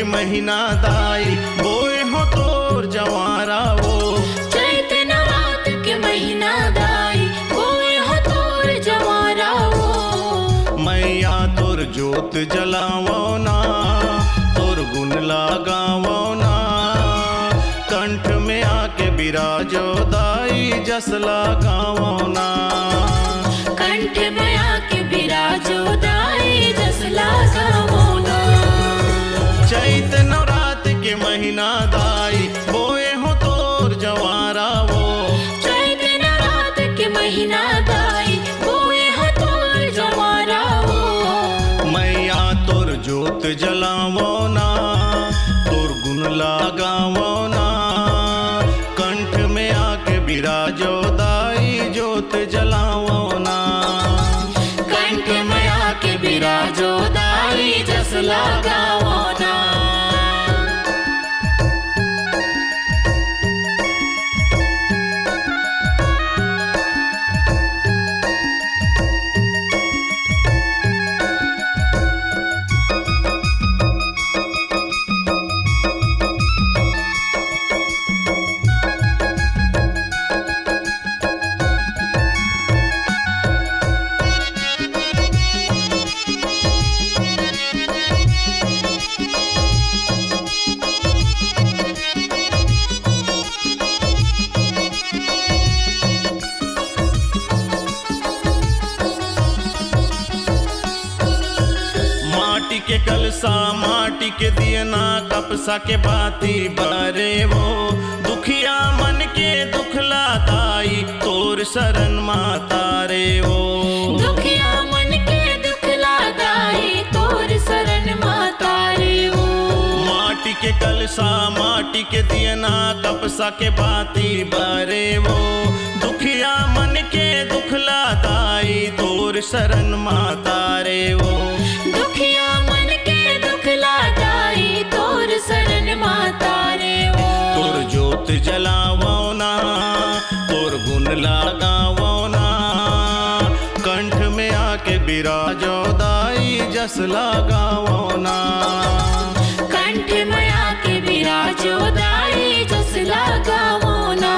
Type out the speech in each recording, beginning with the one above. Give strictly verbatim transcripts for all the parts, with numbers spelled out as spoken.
महीना दाई बोए हो तोर जवारा वो। चैत नवरात के महीना दाई बोए हो तोर जवारा वो। मैया तोर जोत जलावो ना, तोर गुण लगावो ना, कंठ में आके बिराजो दाई जस लगावो ना। कंठ में आके बिराजो दाई जस लगावो ना। चैत नवरात के महीना दाई बोए हो तोर जवारा वो। चैत नवरात के महीना दाई बोए हो तोर जवारा वो। मैया तोर जोत जलावो ना, तोर गुण लगावो ना, कंठ में आके बिराजो दाई जोत जलावो ना। कंठ में आके बिराजो दाई जस लगावो ना। माटी के कलसा, माटी के दियना, कपसा के बाती बरे वो। दुखिया मन के दुखला दाई, तोर शरण माता रे वो। दुखिया मन के दुखला दाई, तोर शरण माता रे वो। माटी के कलसा, माटी के दियना, कपसा के बाती बरे वो। दुखिया मन के दुखला दाई, तोर शरण माता रे वो। दुखिया मन के दुखला दाई, तोर शरण माता रे वो। तोर जोत जलावो ना, तोर गुण लगावो ना, कंठ में आके बिराजो दाई जस लगावो ना। कंठ में आके बिराजो दाई जस लगावो ना।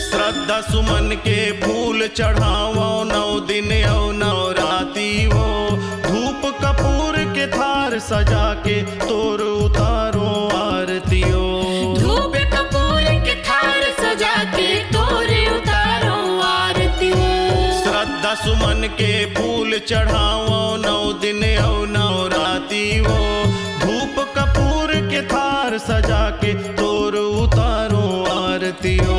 श्रद्धा सुमन के फूल चढ़ावो नौ दिन अउ नौ राती वो। धूप कपूर के थार सजा के तोर उतारो आरती वो। धूप कपूर के थार सजा के तोर उतारो आरती वो। श्रद्धा सुमन के फूल चढ़ावो नौ दिन अउ नौ राती वो। धूप कपूर के थार सजा के तोर उतारो आरती वो।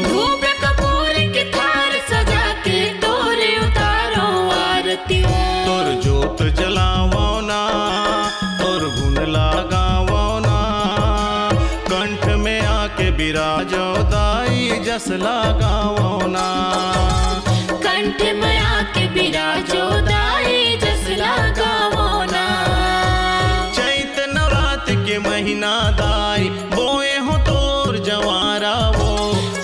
धूप कपूर के थार सजा के तोर उतारो आरती वो। तोर जोत जलावो ना, तोर गुण लगावो ना, कंठ में आके बिराजो दाई जस लगावो ना। कंठ में आके बिराजो दाई जस लगावो ना। चैत नवरात के महीना दाई बोए हो तोर जवारा वो।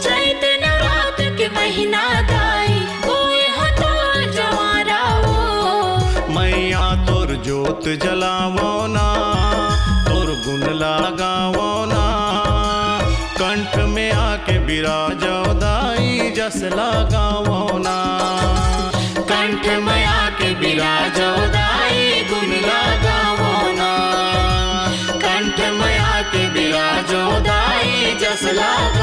चैत नवरात के महीना दाई बोए हो तोर जवारा वो। मैया तोर जोत जलावो ना, तोर गुण लगावो ना, कंठ में आके बिराजो दाई जस लगावो ना। कंठ में आके बिराजो दाई गुण लगावो ना। कंठ में आके बिराजो दाई जस लगावो